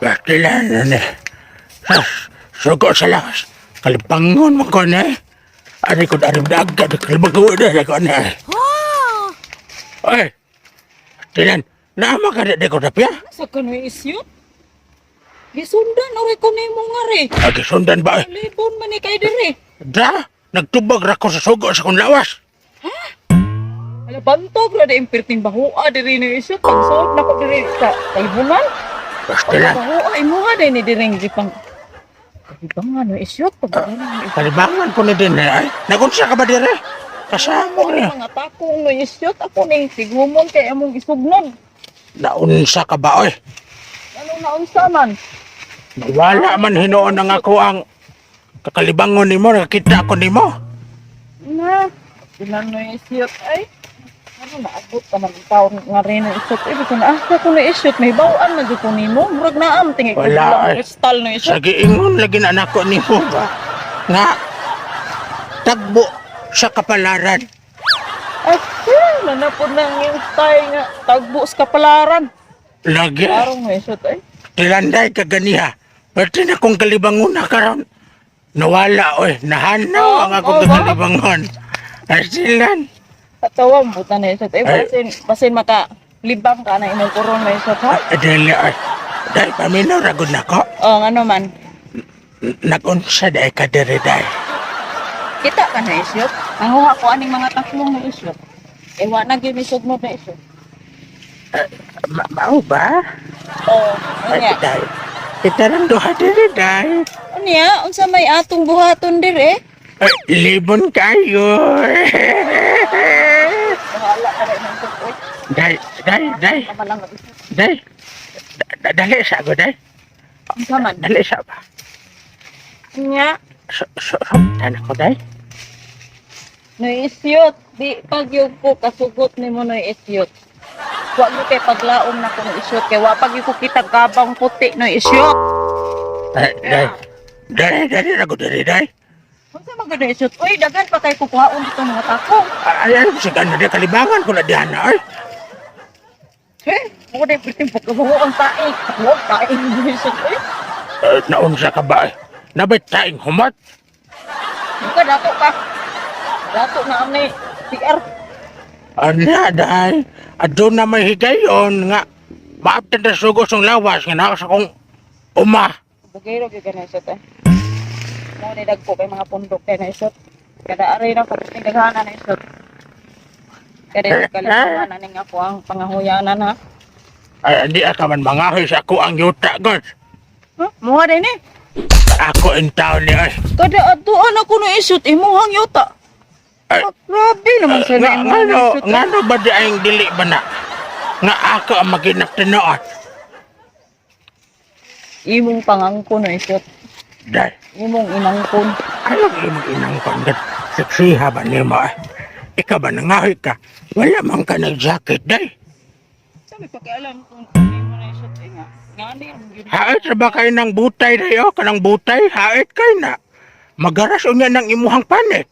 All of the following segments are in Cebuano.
Pastilan na ni. Sugo sa lawas. Kalipangon mo ko na. Ari ko dari dagat. Kalibago na ko na. Ay! Pastilan. Naama ka di ko tapya? Sa kanoy isyot? Gisundan oray ko nimo nga re. Agi sundan ba? Libon man ni kay dire. Da! Nagtubag ra ko sa sugo sa kong lawas. Ala bantog ra di impirting bahoa diri ni isyot. Pagsuot nako diri sa kalibunan. Pastilan. Bahoa imuha day ni diring gipang Kalibangan no isyot pag Kalibangan ko na din eh. Ay, nagunsa ka ba dire? Kasama niya. mga takong no isyot ako ning tigumon kay among isugnod. Naunsa ka ba oy? Ano naunsa man? Wala man hinuon ang ako ang kakalibangon nimo, nakakita ko nimo. Na, ilan no isyot ay. Ano naabot pa man ang taon nga rin no isyot. Eh, bisan asa ko no isyot, may bawaan na jud ko nimo. Murag naam tingi ko Wala, lang ay. kristal no isyot. Sa giingon lagi na nako nimo ba? Nga tagbo sa kapalaran. Ay, nanapod na ang iyong style nga tagbo sa kapalaran. Lagi Karong no isyot ay. tilanday ka ganiha. Pwede na kong kalibangon na karon. Nawala oy, nahanaw ang akong Oh, oh, kalibangon. Ay silan. Katawa mo buta na isyot ay. Ay. Basin, basin maka libang ka na imong koron no isyot ha. Ay, dili ay. Dahil paminaw ragod nako. Oh, ngano man. Nagunsa dahil ka diri dahil. Kita ka na isyot. Nanguha ko aning mga taklong na isyot. Eh, wa na gyud mi sugnod na isyot. Mao ba? Oh, Ay, unya. dahil. Kita lang duha diri dahil. Unya, unsa may atong buhaton dire? Ay, libon kayo. Bahala ka rin ng suot. Day, day, day, Tama lang ang isip. day. Dali sa ako, day. Unsa man? Dali sa ba? Unya, So, so, so, ako, day. no isyot. Di pagyug ko kasugot nimo no isyot. Wa gyud kay paglaom na ko no isyot kay wa pag ko kita gabang puti no isyot. Ay, day. Day, dali ako, dali, day. Unsa man gud no isyot? Uy, daghan pa kay kukuhaon dito mga takong. Ay, ay, sige, ano, day, kalibangan ko na diyan, ay. He, mo day perting pagkabuho ang tae. Wa tae no isyot uy. Eh, naunsa ka ba, eh? Nabay taing humat. Buka dato ka. Dato na ani CR. Ana, day. Adto na may higayon nga. Maaptan na sugos ang lawas nga nasa kong uma. Bugiro gyud ka na isyot eh. Mo ni dagko kay mga pundok kay na isyot. Kada aray na kapit daghana na isyot. Kada kalimutan na ning ako ang pangahuyanan ha. Ay, hindi ka man mangahoy sa ako ang yuta, God. Huh? Muha din eh. Ako in town ni ay. Kada atuan ako na isyot imuhang yuta. Ay. Ah, grabe naman sa Nga, imong ngano, isyot. ngano ba di ay dili ba na? Nga ako ang maginap tinuod. Imong pangangkon na isyot. Day, Imong inangkon. ayaw imong inang panggat. Seksiha ba nimo ay? Ikaw ba nangahoy ka? Wala man ka nag-jacket, day. Sabi pakialam kung imo na isyot eh nga. Nga ani ang gyud. Hait ra ba kayo ng butay, day, oh? Kanang butay, hait kayo na. Magaras unya ng imuhang panit.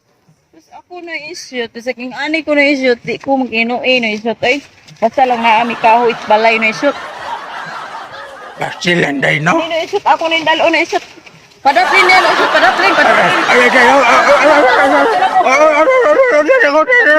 Tapos ako na isyot, tapos aking ani ko na isyot, di ko mag-inuin na isyot ay. Basta lang na ami kahoy at balay na isyot. Basilan, day, no? Hindi na isyot, ako na yung dalo na isyot. Padaplin niya na isyot, padaplin, padaplin. Ay, ay, ay, ay, ay, ay, ay, ay, ay, ay, ay, ay, ay, ay, ay, ay, ay, ay, ay,